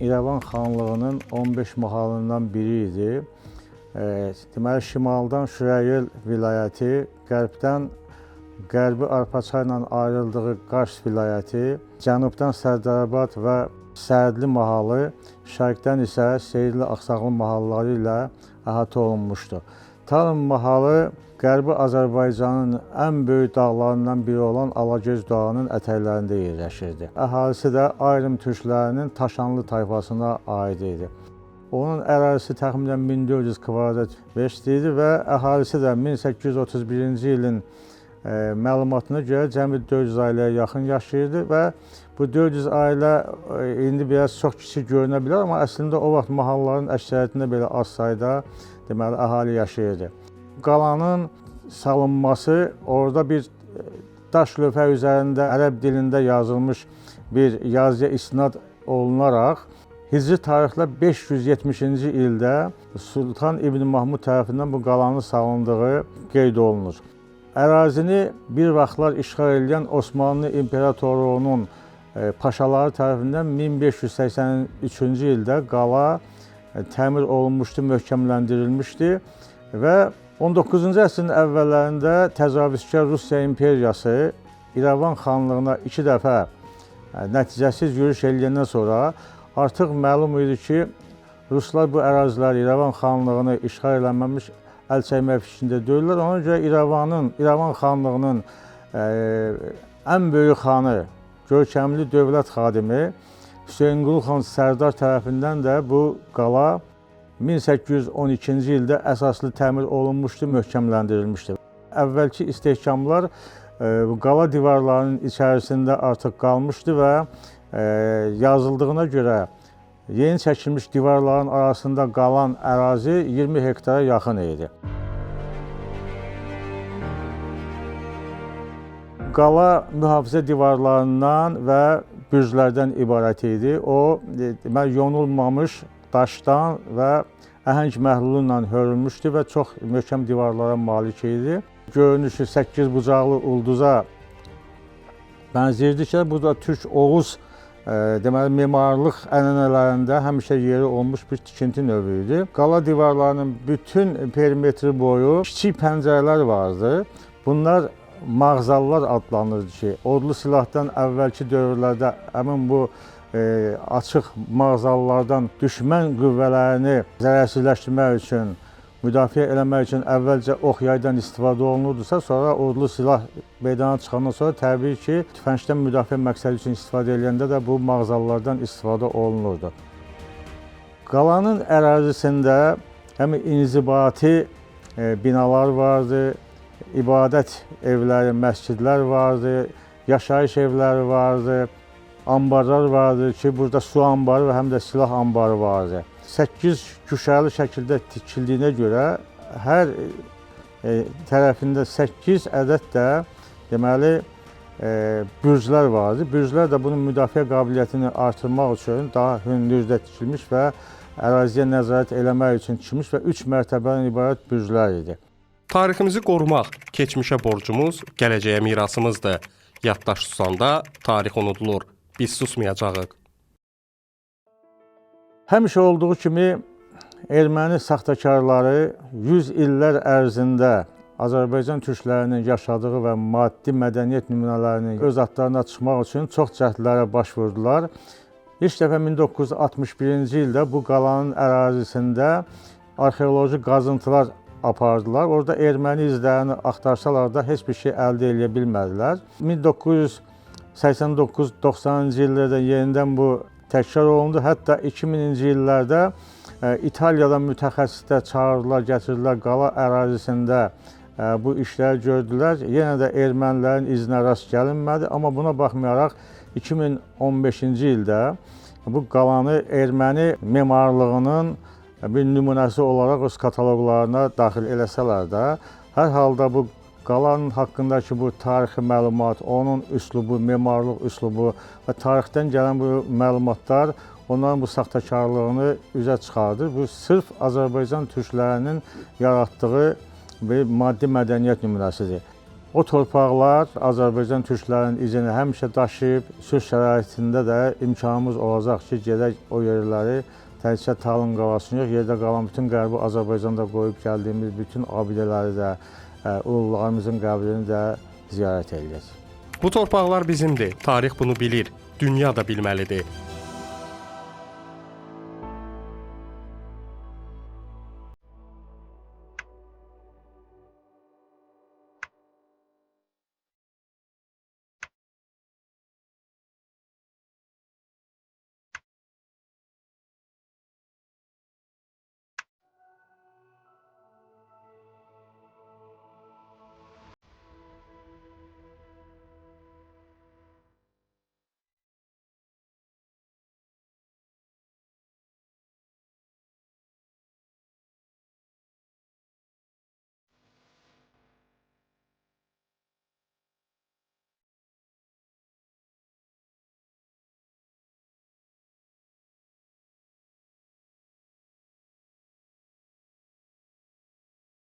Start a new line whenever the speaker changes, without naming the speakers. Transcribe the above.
İrəvan xanlığının 15 mahalından biri idi. Deməli, şimaldan Şürəyel vilayəti, qərbdən Qərbi Arpaçayla ayrıldığı Qars vilayəti, cənubdan Sərdarabad və Səədli mahalı, şərqdən isə Seyidli Axsaqlı mahalları ilə əhatə olunmuşdu. Talin mahalı Qərbi Azərbaycanın ən böyük dağlarından biri olan Alagöz dağının ətəklərində yerləşirdi. Əhalisi də Ayrım türklərinin Taşanlı tayfasına aid idi. Onun ərazisi təxminən 1400 kvadrat verst idi və əhalisi də 1831-ci ilin məlumatına görə cəmi 400 ailəyə yaxın yaşayırdı və bu 400 ailə indi biraz çox kiçik görünə bilər, amma əslində o vaxt mahalların əksəriyyətində belə az sayda deməli əhali yaşayırdı. Qalanın salınması orada bir daş lövhə üzərində ərəb dilində yazılmış bir yazıya istinad olunaraq Hicri tarixlə 570-ci ildə Sultan İbn Mahmud tərəfindən bu qalanın salındığı qeyd olunur. Ərazini bir vaxtlar işğal edən Osmanlı İmperatorluğunun paşaları tərəfindən 1583-cü ildə qala təmir olunmuşdu, möhkəmləndirilmişdi və 19-cu əsrin əvvəllərində təcavüzkar Rusiya İmperiyası İrəvan xanlığına iki dəfə nəticəsiz yürüş eləyəndən sonra artıq məlum idi ki, Ruslar bu əraziləri, İrəvan xanlığını işğal eləməmiş əl çəkmək fikrində deyillər. Ona görə İrəvan xanlığının ən böyük xanı, görkəmli dövlət xadimi Hüseynqulu xan Sərdar tərəfindən də bu qala 1812-ci ildə əsaslı təmir olunmuşdu, möhkəmləndirilmişdi. Əvvəlki istehkamlar qala divarlarının içərisində artıq qalmışdı və yazıldığına görə yeni çəkilmiş divarların arasında qalan ərazi 20 hektara yaxın idi. Qala mühafizə divarlarından və bürclərdən ibarət idi. O, deməli, yonulmamış daşdan və əhəng məhlulu ilə hörülmüşdü və çox möhkəm divarlara malik idi. Görünüşü 8 bucaqlı ulduza bənzəyirdi ki, bu da Türk-Oğuz deməli, memarlıq ənənələrində həmişə yeri olmuş bir tikinti növü idi. Qala divarlarının bütün perimetri boyu kiçik pəncərələr vardı. Bunlar mağzallar adlanırdı ki, odlu silahdan əvvəlki dövrlərdə həmin bu açıq mağzallardan düşmən qüvvələrini zərərsizləşdirmək üçün, müdafiə eləmək üçün əvvəlcə ox yaydan istifadə olunurdusa, sonra odlu silah meydana çıxandan sonra təbii ki, tüfəngdən müdafiə məqsədi üçün istifadə edəndə də bu mağzallardan istifadə olunurdu. Qalanın ərazisində həm inzibati binalar vardı, ibadət evləri, məscidlər vardı, yaşayış evləri vardı, ambarlar vardı ki, burada su ambarı və həm də silah ambarı vardı. 8 güşəli şəkildə tikildiyinə görə hər tərəfində 8 ədəd də deməli bürclər vardı. Bürclər də bunun müdafiə qabiliyyətini artırmaq üçün daha hündürdə tikilmiş və əraziyə nəzarət eləmək üçün tikilmiş və 3 mərtəbədən ibarət bürclər idi.
Tariximizi qorumaq keçmişə borcumuz, gələcəyə mirasımızdır. Yaddaş susanda tarix unudulur. Biz susmayacağıq.
Həmişə olduğu kimi erməni saxtakarları 100 illər ərzində Azərbaycan türklərinin yaşadığı və maddi mədəniyyət nümunələrinin öz adlarına çıxmaq üçün çox cəhdlərə baş vurdular. İlk dəfə 1961-ci ildə bu qalanın ərazisində arxeoloji qazıntılar apardılar. Orada erməni izlərini axtarsalar da heç bir şey əldə edə bilmədilər. 1989-90-cı illərdə yenidən bu təkrar olundu. Hətta 2000-ci illərdə İtaliyadan mütəxəssislər çağırdılar, gətirdilər, qala ərazisində bu işləri gördülər. Yenə də ermənilərin izinə rast gəlinmədi, amma buna baxmayaraq 2015-ci ildə bu qalanı erməni memarlığının bir nümunəsi olaraq öz kataloqlarına daxil eləsələr də, hər halda bu qalanın haqqındakı bu tarixi məlumat, onun üslubu, memarlıq üslubu və tarixdən gələn bu məlumatlar onların bu saxtakarlığını üzə çıxardır. Bu, sırf Azərbaycan türklərinin yaratdığı bir maddi mədəniyyət nümunəsidir. O torpaqlar Azərbaycan türklərinin izini həmişə daşıyıb, sülh şəraitində də imkanımız olacaq ki, gedək o yerləri təkcə Talın qalasını yox, yerdə qalan bütün Qərbi Azərbaycanda qoyub gəldiyimiz bütün abidələri də, ulularımızın qəbrini də ziyarət eləyək.
Bu torpaqlar bizimdir. Tarix bunu bilir. Dünya da bilməlidir.